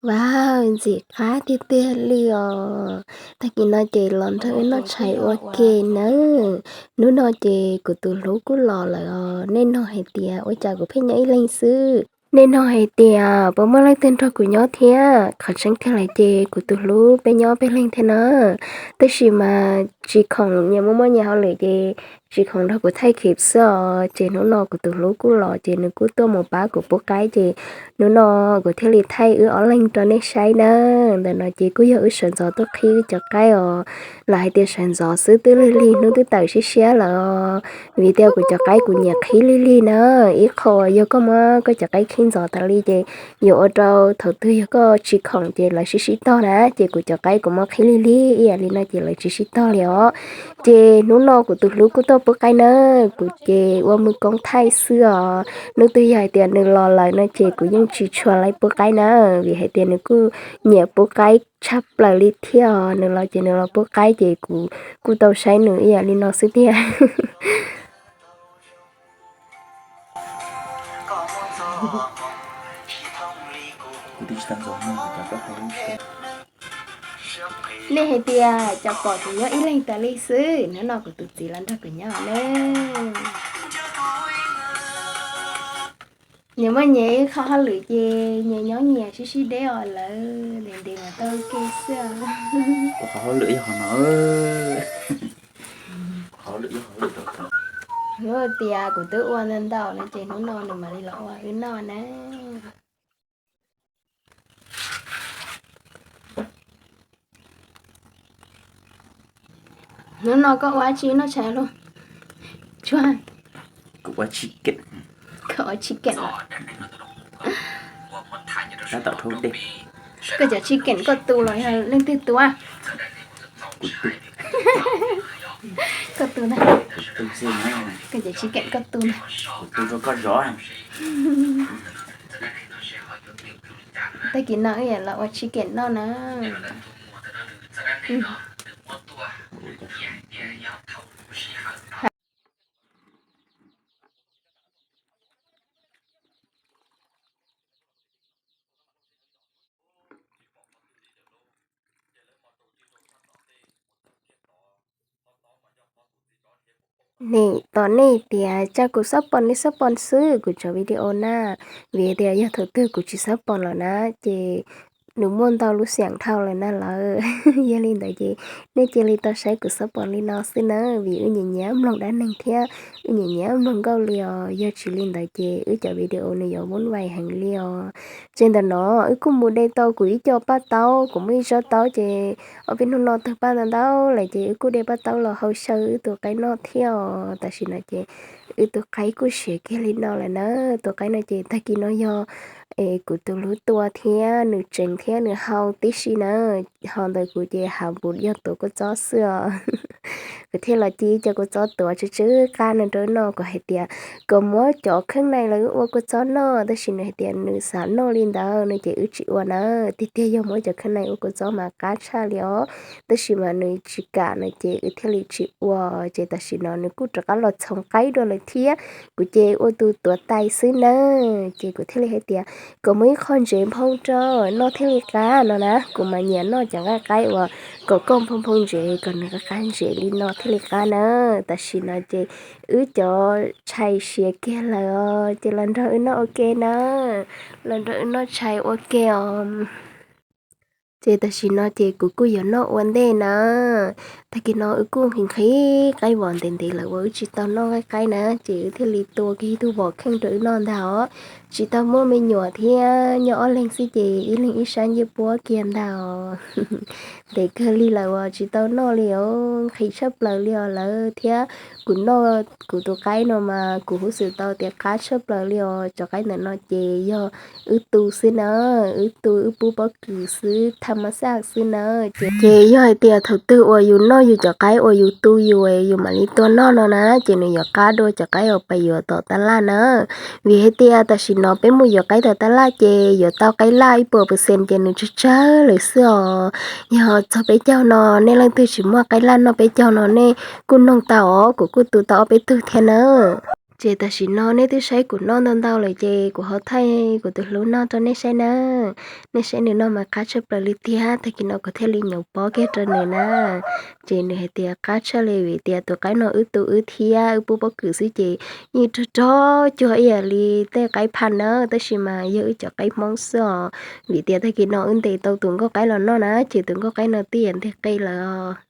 Wow, ntxim qab tiag tiag li os. Tag kis no ces los nrog wb noj tshais ua ke nawb. Hnub no ces kuv tus hlub kuj los lawm os. Nej nug hais tias ua cas kuv pheej nyob ib leeg xwb. Nej nug hais tias puas muaj leej twg nrog kuv nyob thiab. Qhov tseeb tiag lawm ces kuv tus hlub peb nyob peb leeg thiab na. Tab sis mas tsis khoom, nyias muaj muaj nyias hauj lwm ces tsis khoom nrog kuv thaij clip xwb os. Ces hnub no kuv tus hlub kuj los ces nws kuj tuaj mus pab kuv pub qaib ces hnub no kuv thiaj li thaij wb ob leeg rau nej saib na. Ntawm no ces kuj yog wb sawv ntxov tuaj qhib wb cov qaib os. Los hais tias sawv ntxov xwb twb lig lig hnub twb tawm siab siab lawm os. Vim tias kuv cov qaib kuv nyiam qhib lig lig na. Ib qho yog koj muab koj cov qaib qhib ntxov tas li ces yuav ua rau thaum twg yog koj tsis khoom ces lawv sib sib tog na. Ces kuv cov qaib kuv muab qhib lig lig ib yam li no ces lawv tsis sib tog li os. Ces hnub no kuv tus hlub kuj tuaj pub qaib na. Kuv ces ua mus koob thaij xwb os. Hnub twg yog hais tias nws los lawm no ces kuv yeej tsis tshua laib pub qaib na. Vim hais tias nws kuj nyiam pub qaib tshaj plaws li thiab os. Nws los ces nws los pub qaib ces kuv kuj tau saib nws ib yam li no xwb tiag. Nej hais tias cov pom kuv nyob ib leeg tas li xwb, hnub no kuv tus txiv los nrog kuv nyob na. Nyias muaj nyias ib qho hauj lwm ces nyias nyob nyias sib sib deb os, lawv ntev ntev mas tau ua ke xwb. Hnub tias kuv twb ua ntau ntau no ces hnub no nws mam li los ua wb noj na. Hnub no koj ua tsi noj tshais lauj? Tsuag, koj ua chicken. Koj cov chicken koj tu los yog leej twg tu? Koj tu ntag. Koj cov chicken koj tu ntag. Tag kis no wb yuav los ua chicken noj na. Nej tos nej tias tsam kuv xob pom li xob pom xwb kuv cov video na, vim tias yog thaum twg kuv tsis xob pom lawm na ces nws muaj ntau lub xiam dhau lawm na lawm. Yog li ntawd ces nej cia li tau saib kuv xob pom li no xwb na, vim wb nyiam nyiam mloog dab neeg thiab wb nyiam nyiam mloog nkauj li os. Yog tsis li ntawd ces wb cov video nws yuav vuv vais heev li os. Ces ntawm no wb kuj mus de tau kuv ib co paj taub, kuv muaj ib tsob taub ces ob peb hnub no tawg paj ntau ntau lawm ces wb kuj de paj taub los hau xyaw wb tus qaib noj thiab os. Tam sim no ces wb tus qaib kuj siav kiag li no lawm na. Tus qaib no ces tag kis no yog kuv tus hlub tua thiab nws tseev thiab nws hau tib si na. Ho ntawm kuv ces hav npus yog tuav kua txob xwb os. Kuv thiaj los ci ib co kua txob tuav tsw tsw qab no rau wb noj, kuv hais tias kom muab cov kheej nais los wb ua kua txob noj, tab sis nws hais tias nws xav noj li ntawd no ces wb tsis ua na. Tiag tiag yog muab cov kheej nais ua kua txob mas qab tshaj li os, tab sis mas nws tsis kam no ces wb thiaj li tsis ua. Ces tam sim no nws kuj rov qab los txhoov qaib dua lawm thiab, kuv ces ua tus tuav tais xwb na. Ces kuv thiaj li hais tias kom muab ib qho ntsev nphoo rau noj thiaj li qab no na. Kuv mas nyiam noj cov nqaij qaib uas kom koj nphoo nphoo ntsev kom nws qab qab ntsev li no thiaj li qab na. Tam sim no ces wb cov tshais siav kiag lawm os, ces los nrog wb noj ua ke na. Los nrog wb noj tshais ua ke os. Ces tam sim no ces kuv kuj yuav noj ua ntej na. Tag kis no wb kuj nqhis nqhis qaib vos ntev ntev lawm uas wb tsis tau noj nqaij qaib na, ces wb thiaj li tua kiag ib tug vos kheej rau wb noj ntag os. Tsis tau muaj me nyuam thiab, nyob ob leeg xwb ces ib leeg ib sab ncej puab kiag ntag os. Ntev kawg li lawm uas tsis tau noj li os, nqhis tshaj plaws li os lawm thiab. Kuv noj kuv tus qaib no mas kuv huj xwm tau tias qab tshaj plaws li os. Cov qaib ntawm no ces yog wb tu xwb na, wb tu wb pub pob kws xwb, tham mas xaj xwb na. Ces yog hais tias thaum twg uas yus noj yus cov qaib uas yus tu yus, yus mam li tua noj no na, ces nws yuav qab dua cov qaib uas pais yuav tom tab laj na. Vim hais tias tam sim no peb mus yuav qaib tom tab laj ces yuav tau qaib laj ib puas percent ces nws tsawg tsawg lawm xwb os. Yog txog peb caug no, nej leej twg tsis muaj qaib laj noj peb caug no nej kuj noog tau os, kuv kuj tu tau ob peb tug thiab na. Ces tam sim no nej twb saib kuv noj ntau ntau lawm ces kuv ho thaij kuv tus hlub noj rau nej saib na. Nej saib nws noj mas qab tshaj plaws li tiag, tag kis no kuv thiaj li nyuam pob kiag rau nws na. Ces nws hais tias qab tshaj li vim tias tus qaib no wb tu wb thiab wb pub pob kws xwb ces yeej rog rog cuag ib yam li tej qaib pha na, tab sis mas yog wb cov qaib Hmoob xwb os. Vim tias tag kis no wb ntes tau tus nkauj qaib los noj na, ces tus nkauj qaib no twb yam nteg qe lawm os.